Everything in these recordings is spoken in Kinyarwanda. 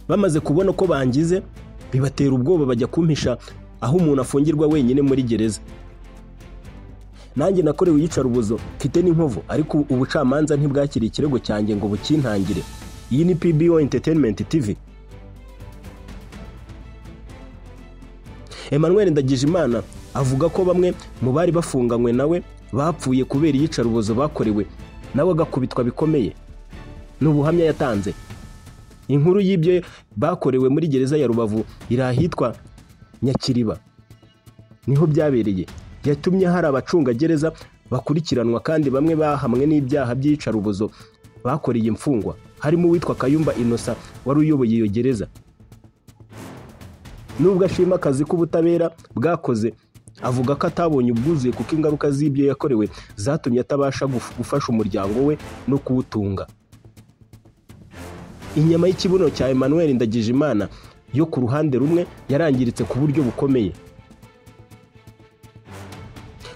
Bamaze kubona ko bangize bibatera ubwoba, bajya kumpisha aho umuntu afungirwa wenyine muri gereza. Nanjye nakorewe iyicarubozo mfite n'inkovu, ariko ubucamanza ntibwakiriye ikirego cyanjye ngo bukintangire. Iyi ni PBO Entertainment TV. Emmanuel Ndagijimana avuga ko bamwe mu bari bafunganywe nawe bapfuye kubera iyicarubozo bakorewe, nawe agakubitwa bikomeye. Ni ubuhamya yatanze. Inkuru y'ibyo bakorewe muri gereza ya Rubavu iri ahitwa Nyakiriba, niho byabereye. Yatumye hari abacungagereza bakurikiranwa kandi bamwe bahamwe n'ibyaha by'iyicarubozo bakoreye imfungwa, harimo uwitwa Kayumba Innocent wari uyoboye iyo gereza. Nubwo ashima akazi k'ubutabera bwakoze, avuga ko atabonye ubwuzuye kuko ingaruka z'ibyo yakorewe zatumye atabasha gufasha umuryango we no kuwutunga. Inyama y'ikibuno cya Emmanuel Ndagijimana yo ku ruhande rumwe yarangiritse ku buryo bukomeye.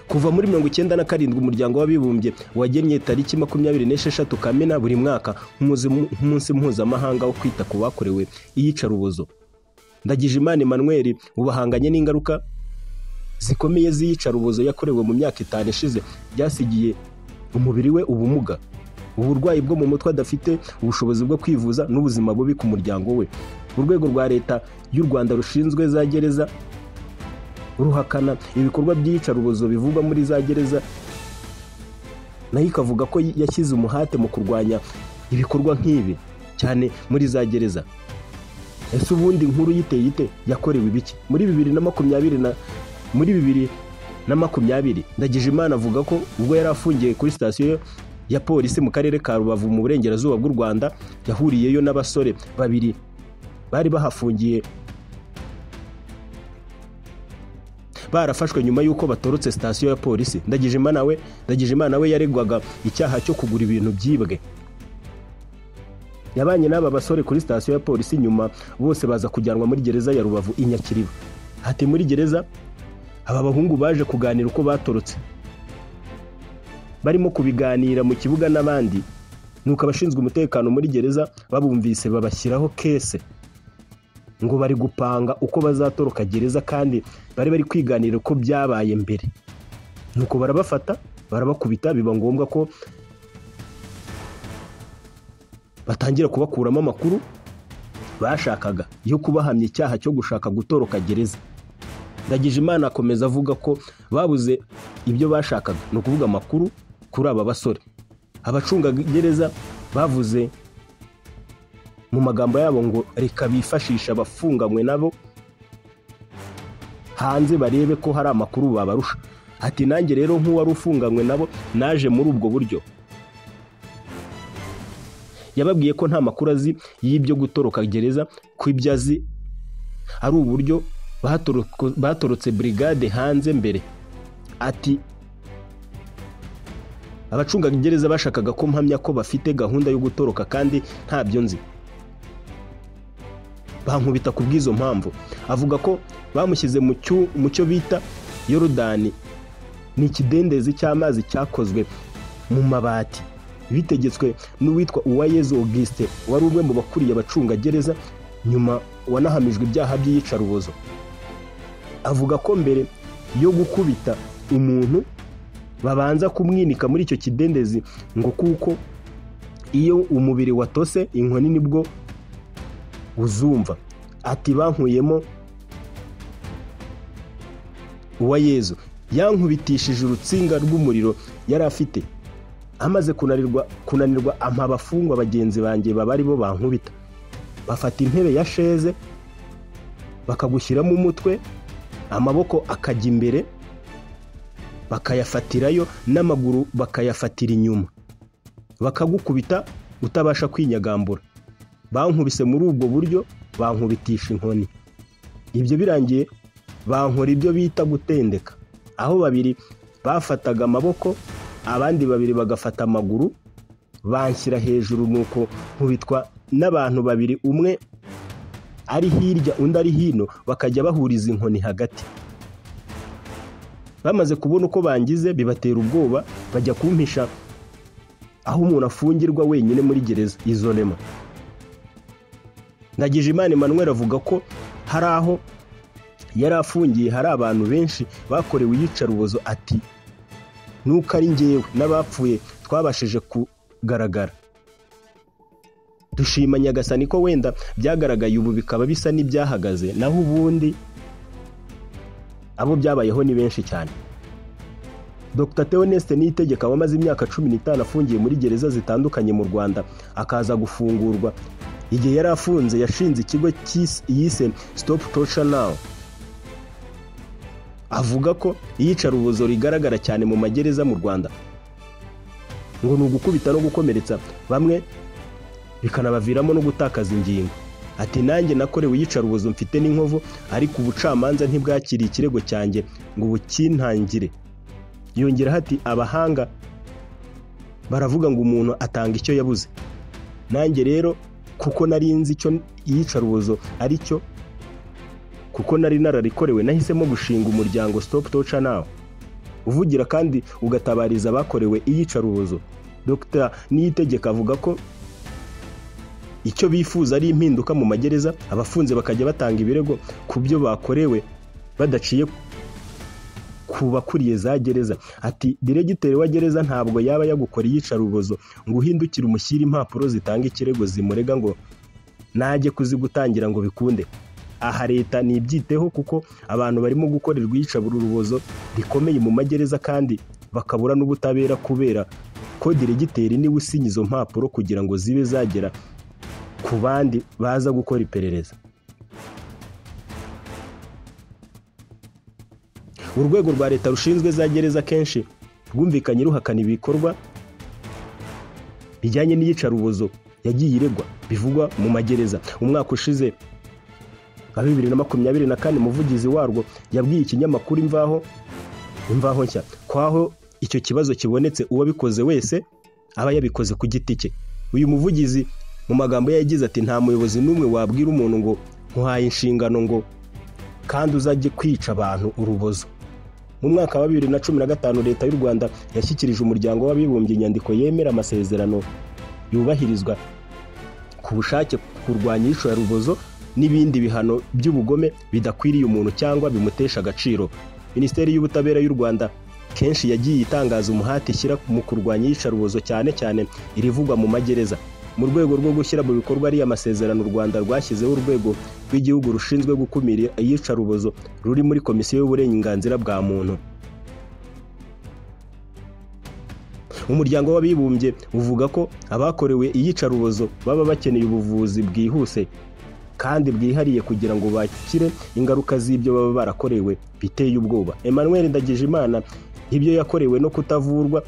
Kuva muri 97 umuryango w'abibumbye wagennye tariki 26 Kamena buri mwaka nk'umunsi mpuzamahanga wo kwita ku bakorewe iyicarubozo. Ndagijimana Emmanuel ubahanganye n'ingaruka zikomeye z'iyicarubozo yakorewe mu myaka 5 ishize, byasigiye umubiri we ubumuga, uburwayi bwo mu mutwe, adafite ubushobozi bwo kwivuza, n'ubuzima bubi ku muryango we. Urwego rwa leta y'u Rwanda rushinzwe za gereza ruhakana ibikorwa by'iyicarubozo bivugwa muri za gereza, nayo ikavuga ko yashyize umuhate mu kurwanya ibikorwa nk'ibi cyane muri za gereza. Ese ubundi inkuru yiteye ite? Yakorewe ibiki? Muri 2020 Ndagijimana avuga ko ubwo yari afungiye kuri sitasiyo ya polisi mu karere ka Rubavu mu burengerazuba bw'u Rwanda, yahuriyeyo n'abasore babiri bari bahafungiye barafashwe nyuma y'uko batorotse sitasiyo ya polisi. Ndagijimana we yaregwaga icyaha cyo kugura ibintu byibwe. Yabanye n'aba basore kuri sitasiyo ya polisi, nyuma bose baza kujyanwa muri gereza ya Rubavu i Nyakiriba. Ati muri gereza aba bahungu baje kuganira uko batorotse, barimo kubiganira mu kibuga n'abandi, nuko abashinzwe umutekano muri gereza babumvise babashyiraho kese ngo bari gupanga uko bazatoroka gereza, kandi bari kwiganira uko byabaye mbere. Nuko barabafata barabakubita, biba ngombwa ko batangira kubakuramo amakuru bashakaga yo kubahamya icyaha cyo gushaka gutoroka gereza. Ndagijimana akomeza avuga ko babuze ibyo bashakaga, ni ukuvuga amakuru kuri aba basore. Abacungagereza bavuze mu magambo yabo ngo reka bifashisha abafunganywe nabo hanze barebe ko hari amakuru babarusha. Ati nanjye rero nk'uwari ufunganywe nabo naje muri ubwo buryo. Yababwiye ko nta makuru azi y'ibyo gutoroka gereza, ko ibyo azi ari uburyo batorotse brigade hanze mbere. Ati abacungagereza bashakaga ko mpamya ko bafite gahunda yo gutoroka kandi ntabyo nzi, bankubita ku bw'izo mpamvu. Avuga ko bamushyize mu cyo bita Yorodani, ni ikidendezi cy'amazi cyakozwe mu mabati, bitegetswe n'uwitwa Uwayezu Auguste wari umwe mu bakuriye abacungagereza, nyuma wanahamijwe ibyaha by'iyicarubozo. Avuga ko mbere yo gukubita umuntu babanza kumwinika muri icyo kidendezi, ngo kuko iyo umubiri watose inkoni nibwo uzumva. Ati bankuyemo Uwayezu yankubitishije urutsinga rw'umuriro yari afite, amaze kunanirwa ampa abafungwa bagenzi banjye baba bo bankubita. Bafata intebe ya sheze bakagushyiramo umutwe, amaboko akajya imbere bakayafatirayo, n'amaguru bakayafatira inyuma, bakagukubita utabasha kwinyagambura. Bankubise muri ubwo buryo, bankubitisha inkoni. Ibyo birangiye bankora ibyo bita gutendeka, aho babiri bafataga amaboko abandi babiri bagafata amaguru, banshyira hejuru, nuko nkubitwa n'abantu babiri, umwe ari hirya undi ari hino, bakajya bahuriza inkoni hagati. Bamaze kubona uko bangize bibatera ubwoba, bajya kumpisha aho umuntu afungirwa wenyine muri gereza izolema. Ndagijimana Emmanuel avuga ko hari aho yari afungiye hari abantu benshi bakorewe iyicarubozo, ati nuko ari njyewe n'abapfuye twabashije kugaragara, dushima Nyagasani ko wenda byagaragaye ubu bikaba bisa n'ibyahagaze, naho ubundi abo byabayeho ni benshi cyane. Dr Theoneste Niyitegeka wamaze imyaka 15 afungiye muri gereza zitandukanye mu Rwanda akaza gufungurwa, igihe yari afunze yashinze ikigo yise Stop Torture Now. Avuga ko iyicarubozo rigaragara cyane mu magereza mu Rwanda, ngo ni ugukubita no gukomeretsa bamwe bikanabaviramo no gutakaza ingingo. Ati nanjye nakorewe iyicarubozo mfite n'inkovu, ariko ubucamanza ntibwakiriye ikirego cyanjye ngo bukintangire. Yongeraho ati abahanga baravuga ngo umuntu atanga icyo yabuze, nanjye rero kuko nari nzi icyo iyicarubozo ari cyo, kuko nari nararikorewe, nahisemo gushinga umuryango Stop Torture Now, uvugira kandi ugatabariza abakorewe iyicarubozo. Dr Niyitegeka avuga ko icyo bifuza ari impinduka mu magereza, abafunze bakajya batanga ibirego ku byo bakorewe badaciye ku bakuriye za gereza. Ati diregiteri wa gereza ntabwo yaba yagukora iyicarubozo ngo uhindukire umushyire impapuro zitanga ikirego zimurega ngo najye kuzigutangira ngo bikunde. Aha leta nibyiteho kuko abantu barimo gukorerwa iyicarubozo rikomeye mu magereza kandi bakabura n'ubutabera kubera ko diregiteri niwe usinya izo mpapuro kugira ngo zibe zagera ku bandi baza gukora iperereza. Urwego rwa leta rushinzwe za gereza kenshi rwumvikanye ruhakana ibikorwa bijyanye n'iyicarubozo yagiye iregwa bivugwa mu magereza. Umwaka ushize wa 2024 umuvugizi warwo yabwiye ikinyamakuru Imvaho Nshya ko aho icyo kibazo kibonetse uwabikoze wese aba yabikoze ku giti cye. Uyu muvugizi mu magambo ye yagize ati nta muyobozi n'umwe wabwira umuntu ngo nkuhaye inshingano ngo kandi uzajye kwica abantu urubozo. Mu mwaka wa 2015 leta y'u Rwanda yashyikirije umuryango w'abibumbye inyandiko yemera amasezerano yubahirizwa ku bushake kurwanya iyicarubozo n'ibindi bihano by'ubugome bidakwiriye umuntu cyangwa bimutesha agaciro. Minisiteri y'Ubutabera y'u Rwanda kenshi yagiye itangaza umuhati ishyira mu kurwanya iyicarubozo cyane cyane irivugwa mu magereza. Mu rwego rwo gushyira mu bikorwa ariya masezerano, u Rwanda rwashyizeho urwego rw'igihugu rushinzwe gukumira iyicarubozo ruri muri Komisiyo y'Uburenganzira bwa Muntu. Umuryango w'abibumbye uvuga ko abakorewe iyicarubozo baba bakeneye ubuvuzi bwihuse kandi bwihariye kugira ngo bakire ingaruka z'ibyo baba barakorewe biteye ubwoba. Emmanuel Ndagijimana ibyo yakorewe no kutavurwa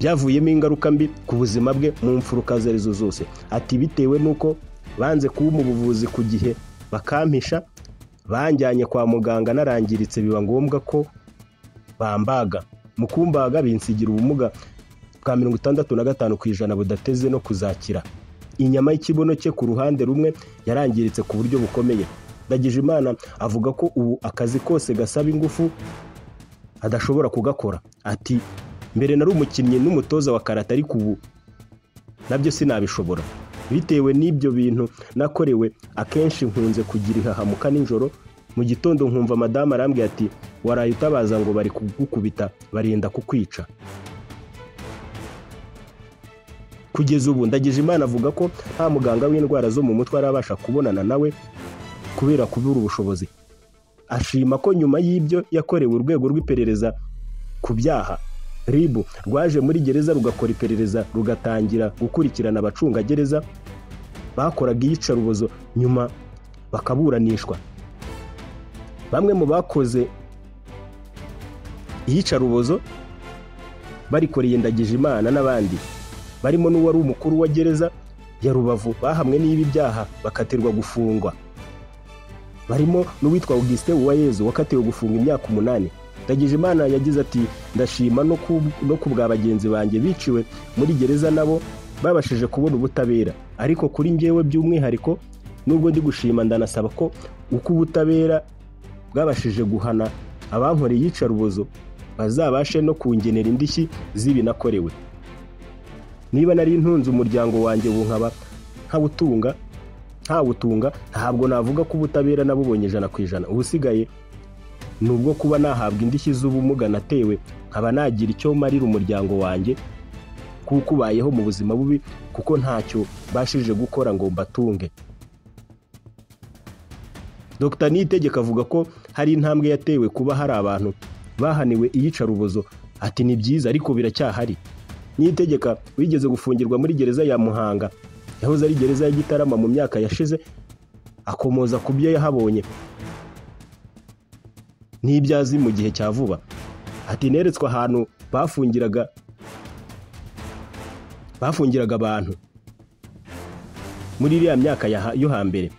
byavuyemo ingaruka mbi ku buzima bwe mu mfuruka zarizo zose. Ati bitewe nuko banze kuba mu buvuzi ku gihe bakampisha, banjyanye kwa muganga narangiritse biba ngombwa ko bambaga. Mu kumbaga binsigira ubumuga bwa 65% budateze no kuzakira. Inyama y'ikibuno cye ku ruhande rumwe yarangiritse ku buryo bukomeye. Ndagijimana avuga ko ubu akazi kose gasaba ingufu adashobora kugakora. Ati mbere nari umukinnyi n'umutoza wa karate, ariko ubu nabyo sinabishobora bitewe n'ibyo bintu nakorewe. Akenshi nkunze kugira ihahamuka nijoro, mu gitondo nkumva madamu arambwira ati waraye utabaza ngo bari kugukubita barinda kukwica. Kugeza ubu Ndagijimana avuga ko nta muganga w'indwara zo mu mutwe arabasha kubonana nawe kubera kubura ubushobozi. Ashima ko nyuma y'ibyo yakorewe urwego rw'iperereza ku byaha RIB rwaje muri gereza rugakora iperereza rugatangira gukurikirana abacungagereza bakoraga iyicarubozo nyuma bakaburanishwa. Bamwe mu bakoze iyicarubozo barikoreye Ndagijimana n'abandi barimo n'uwari umukuru wa gereza ya Rubavu bahamwe n'ibi byaha bakatirwa gufungwa. Barimo n'uwitwa Augustin Uwayezu wakatiwe gufunga imyaka 8. Ndagijimana yagize ati ndashima no kubwa bagenzi banjye biciwe muri gereza nabo babashije kubona ubutabera, ariko kuri njyewe by'umwihariko nubwo ndi gushima ndanasaba ko uko ubutabera bwabashije guhana abankoreye iyicarubozo bazabashe no kungenera indishyi z'ibi nakorewe. Niba nari ntunze umuryango wanjye ubu nkaba nkawutunga ntawutunga, ntabwo navuga ko ubutabera nabubonye 100%. Ubusigaye ni ubwo kuba nahabwa indishyi z'ubumuga natewe, nkaba nagira icyo marira umuryango wanjye kuko ubayeho mu buzima bubi, kuko ntacyo bashije gukora ngo mbatunge. Dr Niyitegeka avuga ko hari intambwe yatewe kuba hari abantu bahaniwe iyicarubozo. Ati ni byiza ariko biracyahari. Niyitegeka wigeze gufungirwa muri gereza ya Muhanga yahoze ari gereza ya Gitarama mu myaka yashize, akomoza ku byo yahabonye n'ibyo azi mu gihe cya vuba. Ati neretswe ahantu bafungiraga abantu muri iriya myaka yo hambere,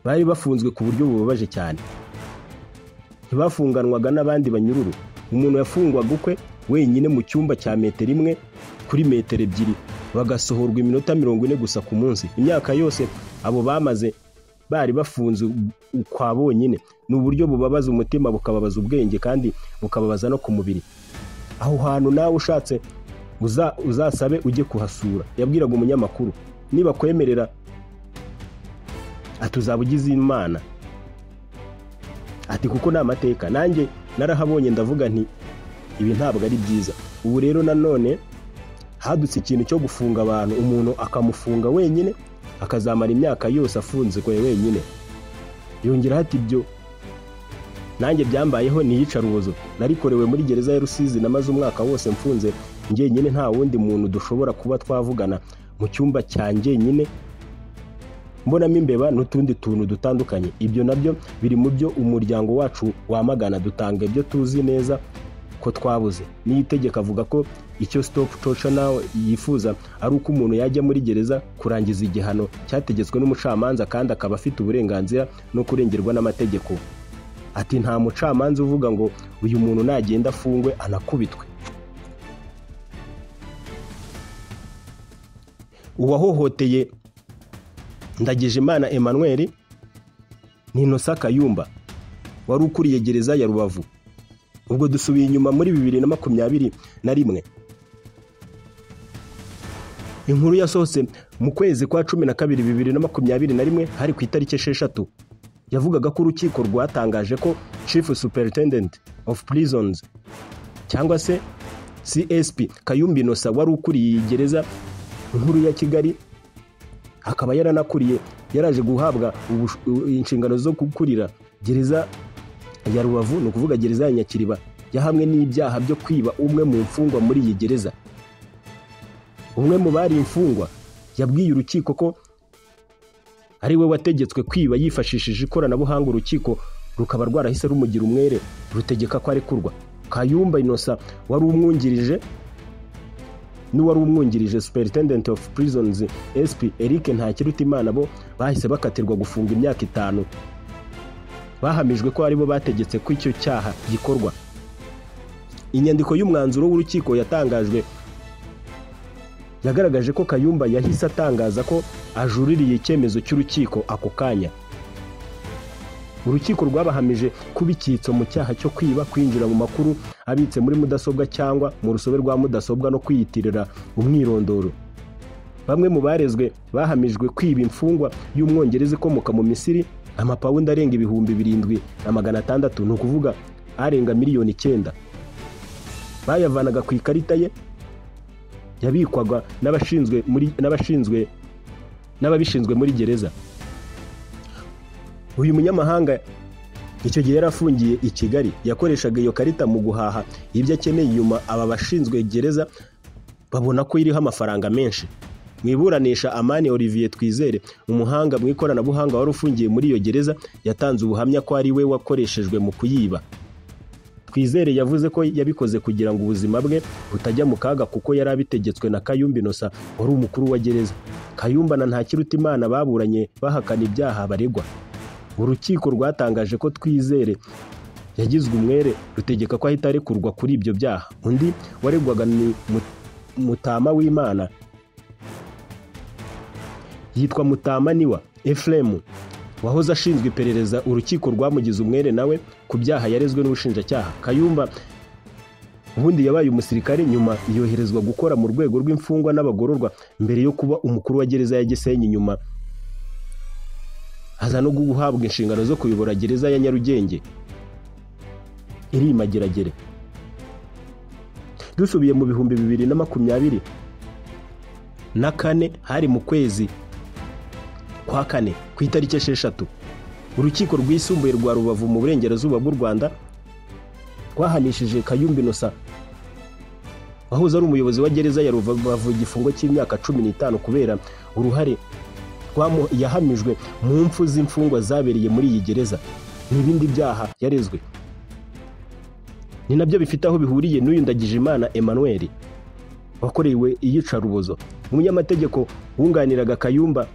bari bafunzwe ku buryo bubabaje cyane, ntibafunganwaga n'abandi banyururu. Umuntu yafungwaga ukwe wenyine mu cyumba cya metero 1 kuri metero 2, bagasohorwa iminota 40 gusa ku munsi. Imyaka yose abo bamaze bari bafunze ukwa bonyine. Ni uburyo bubabaza umutima, bukababaza ubwenge, kandi bukababaza no ku mubiri. Aho hantu nawe ushatse uzasabe ujye kuhasura, yabwiraga umunyamakuru. Niba kwemerera ati uzaba ugize Imana, ati kuko ni amateka. Nanjye narahabonye ndavuga nti ibi ntabwo ari byiza. Ubu rero nanone hadutse ikintu cyo gufunga abantu, umuntu akamufunga wenyine akazamara imyaka yose afunze wenyine. Yongeraho ati ibyo nanjye byambayeho ni iyicarubozo narikorewe muri gereza ya Rusizi, namaze umwaka wose mfunze njyenyine, nta wundi muntu dushobora kuba twavugana mu cyumba cya njyenyine, mbonamo imbeba n'utundi tuntu dutandukanye. Ibyo nabyo biri mu byo umuryango wacu wamagana, dutanga ibyo tuzi neza ko twabuze. Niyitegeka avuga ko icyo Stop Torture Now yifuza ari uko umuntu yajya muri gereza kurangiza igihano cyategetswe n'umucamanza, kandi akaba afite uburenganzira no kurengerwa n'amategeko. Ati nta mucamanza uvuga ngo uyu muntu nagenda afungwe anakubitwe. Uwahohoteye Ndagijimana Emmanuel ni Innocent Kayumba wari ukuriye gereza ya Rubavu. Ubwo dusubiye inyuma muri 2021. Inkuru yasohotse mu kwezi kwa 12 2021, hari ku itariki 6, yavugaga ko urukiko rwatangaje ko Chief Superintendent of Prisons cyangwa se CSP Kayumba Innocent wari ukuriye gereza inkuru ya Kigali, akaba yaranakuriye, yaraje guhabwa inshingano zo gukurira gereza ya Rubavu, ni ukuvuga gereza ya Nyakiriba, yahamwe n'ibyaha byo kwiba umwe mu mfungwa muri iyi gereza. Umwe mu bari imfungwa yabwiye urukiko ko ari we wategetswe kwiba yifashishije ikoranabuhanga, urukiko rukaba rwarahise rumugira umwere, rutegeka ko arekurwa. Kayumba Innocent wari umwungirije n'uwari umwungirije Superintendent of Prisons SP Eric Ntakirutimana bo bahise bakatirwa gufunga imyaka 5. Bahamijwe ko aribo bategetse ko icyo cyaha gikorwa. Inyandiko y'umwanzuro w'urukiko yatangajwe yagaragaje ko Kayumba yahise atangaza ko ajuririye icyemezo cy'urukiko ako kanya. Urukiko rwabahamije kuba icyitso mu cyaha cyo kwiba, kwinjira mu makuru abitse muri mudasobwa cyangwa mu rusobe rwa mudasobwa no kwiyitirira umwirondoro. Bamwe mu barezwe bahamijwe kwiba imfungwa y'umwongereza ikomoka mu Misiri amapawundi arenga 7,600, ni ukuvuga arenga miliyoni 9. Bayavanaga ku ikarita ye yabikwaga n'ababishinzwe muri gereza. Uyu munyamahanga icyo gihe yarafungiye i Kigali, yakoreshaga iyo karita mu guhaha ibyo akeneye. Nyuma aba bashinzwe gereza babona ko iriho amafaranga menshi. Mu iburanisha, Amani Olivier Twizere, umuhanga mu ikoranabuhanga wari ufungiye muri iyo gereza, yatanze ubuhamya ko ari we wakoreshejwe mu kuyiba. Twizere yavuze ko yabikoze kugira ngo ubuzima bwe butajya mu kaga, kuko yari abitegetswe na Kayumba Innocent wari umukuru wa gereza. Kayumba na Ntakirutimana baburanye bahakana ibyaha baregwa. Urukiko rwatangaje ko Twizere yagizwe umwere, rutegeka ko ahita arekurwa kuri ibyo byaha. Undi waregwaga ni Mutama w'Imana, yitwa Mutama Niwa Ephraim, wahoze ashinzwe iperereza. Urukiko rwamugize umwere nawe ku byaha yarezwe n'ubushinjacyaha. Kayumba Ubundi yabaye umusirikare, nyuma yoherezwa gukora mu rwego rw'imfungwa n'abagororwa mbere yo kuba umukuru wa gereza ya Gisenyi, nyuma aza no guhabwa inshingano zo kuyobora gereza ya Nyarugenge iri Mageragere. Dusubiye mu 2024, hari mu kwezi kwa kane ku itariki 6, urukiko rwisumbuye rwa Rubavu mu burengerazuba bw'u Rwanda rwahanishije Kayumba Innocent wahoze ari umuyobozi wa gereza ya Rubavu igifungo cy'imyaka 15 kubera uruhare yahamijwe mu mfu z'imfungwa zabereye muri iyi gereza n'ibindi byaha yarezwe. Ni nabyo bifite aho bihuriye n'uyu Ndagijimana Emmanuel wakorewe iyicarubozo. Umunyamategeko wunganiraga Kayumba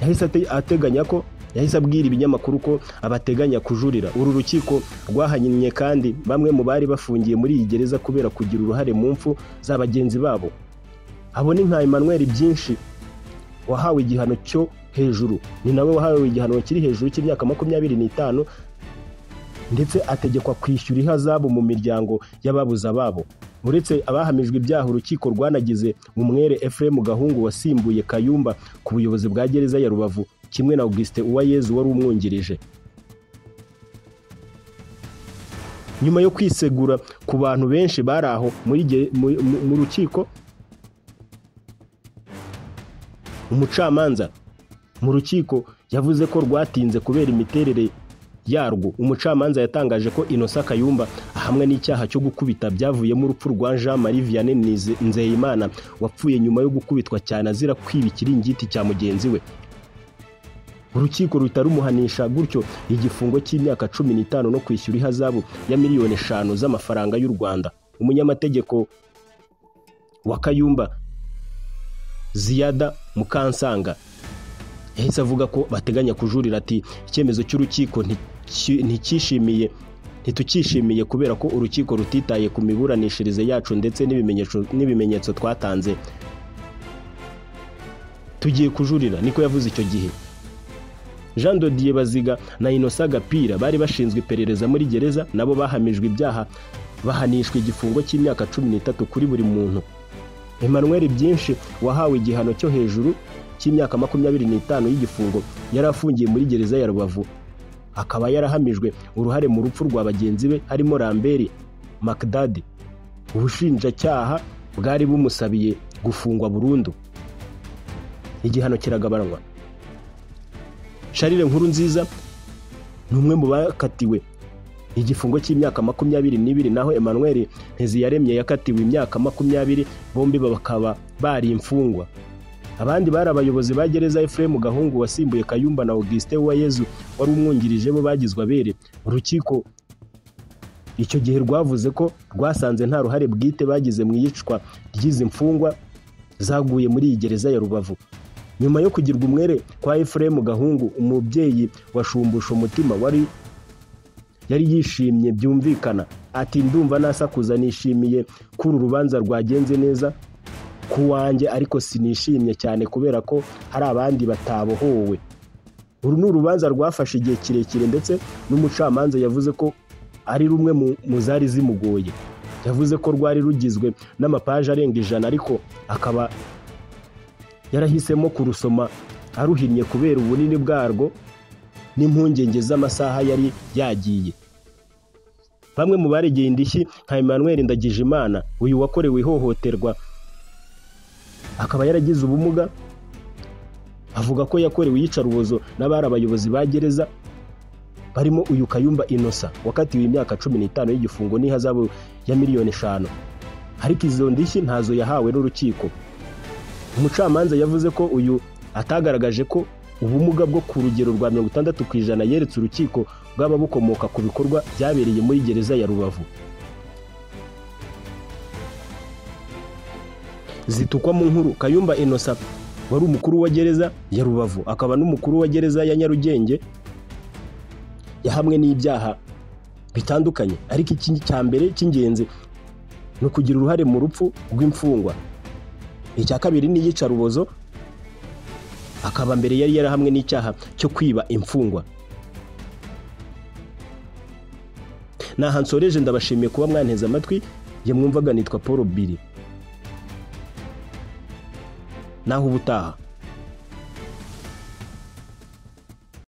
yahise ateganya ko yahise abwira ibinyamakuru ko abateganya kujurira. Uru rukiko rwahannye kandi bamwe mu bari bafungiye muri iyi gereza kubera kugira uruhare mu mfu za bagenzi babo. Abo ni nka Emmanuel Byinshi wahawe igihano cyo hejuru, ni nawe wahawe igihano kiri hejuru cy'imyaka 25, ndetse ategekwa kwishyura ihazabu mu miryango y'ababuze ababo. Uretse abahamijwe ibyaha, urukiko rwanagize umwere Ephraim Gahungu wasimbuye Kayumba ku buyobozi bwa gereza ya Rubavu, kimwe na Augustin Uwayezu wari umwungirije. Nyuma yo kwisegura ku bantu benshi bari aho mu rukiko, umucamanza mu rukiko yavuze ko rwatinze kubera imiterere yarwo. Umucamanza yatangaje ko Innocent Kayumba ahamwe n'icyaha cyo gukubita byavuyemo urupfu rwa Jean Marie Vianney Nzeyimana wapfuye nyuma yo gukubitwa cyane azira kwiba ikiringiti cya mugenzi we. Urukiko rutarumuhanisha gutyo igifungo cy'imyaka 15 no kwishyura ihazabu ya miliyoni 5 z'amafaranga y'u Rwanda. Umunyamategeko wa Kayumba Ziyada Mukansanga yahise avuga ko bateganya kujurira, ati icyemezo cy'urukiko ntitukishimiye kubera ko urukiko rutitaye ku miburanishirize yacu ndetse n'ibimenyetso twatanze, tugiye kujurira, niko yavuze icyo gihe. Jean Dodier Baziga na Innocent Gapira bari bashinzwe iperereza muri gereza nabo bahamijwe ibyaha, bahanishwa igifungo cy'imyaka 13 kuri buri muntu. Emmanuel Byinshi wahawe igihano cyo hejuru cy'imyaka 25 y'igifungo yari afungiye muri gereza ya Rubavu, akaba yarahamijwe uruhare mu rupfu rwa bagenzi be harimo Lambert Macdad. Ubushinjacyaha bwari bumusabiye gufungwa burundu, igihano kiragabanwa. Charles Nkurunziza ni umwe mu bakatiwe igifungo cy'imyaka 22, naho Emmanuel Nteziyaremye yakatiwe imyaka 20, bombi bakaba bari imfungwa. Abandi bari abayobozi ba gereza Ephraim Gahungu wasimbuye Kayumba na Augustin Uwayezu wari umwungirije, bo bagizwe abere. Urukiko icyo gihe rwavuze ko rwasanze nta ruhare bwite bagize mu iyicwa ry'izi mfungwa zaguye muri iyi gereza ya Rubavu. Nyuma yo kugirwa umwere kwa Ephraim Gahungu, umubyeyi washumbusha umutima wari yari yishimye byumvikana, ati ndumva nasakuza, nishimiye ko uru rubanza rwagenze neza ku wanjye, ariko sinishimye cyane kubera ko hari abandi batabohowe. Uru ni urubanza rwafashe igihe kirekire, ndetse n'umucamanza yavuze ko ari rumwe mu zari zimugoye. Yavuze ko rwari rugizwe n'amapaji arenga 100, ariko akaba yarahisemo kurusoma aruhinnye kubera ubunini bwarwo n'impungenge z'amasaha yari yagiye. Bamwe mu baregeye indishyi nka Emmanuel Ndagijimana, uyu wakorewe ihohoterwa akaba yaragize ubumuga, avuga ko yakorewe iyicarubozo n'abari abayobozi ba gereza barimo uyu Kayumba Innocent wakatiwe imyaka 15 y'igifungo n'ihazabu ya miliyoni 5, ariko izo ndishyi ntazo yahawe n'urukiko. Umucamanza yavuze ko uyu atagaragaje ko ubumuga bwo ku rugero rwa 60% yeretse urukiko bwaba bukomoka ku bikorwa byabereye muri gereza ya Rubavu. Zitukwa mu nkuru, Kayumba Innocent wari umukuru wa gereza ya Rubavu akaba n'umukuru wa gereza ya Nyarugenge yahamwe n'ibyaha bitandukanye, ariko iki cya mbere cy'ingenzi ni ukugira uruhare mu rupfu rw'imfungwa. Icya kabiri ni iyicarubozo, akaba mbere yari yarahamwe n'icyaha cyo kwiba imfungwa. Naha nsoreje, ndabashimiye kuba mwanteze amatwi. Njye mwumvaga nitwa Paul Biri, naho ubutaha.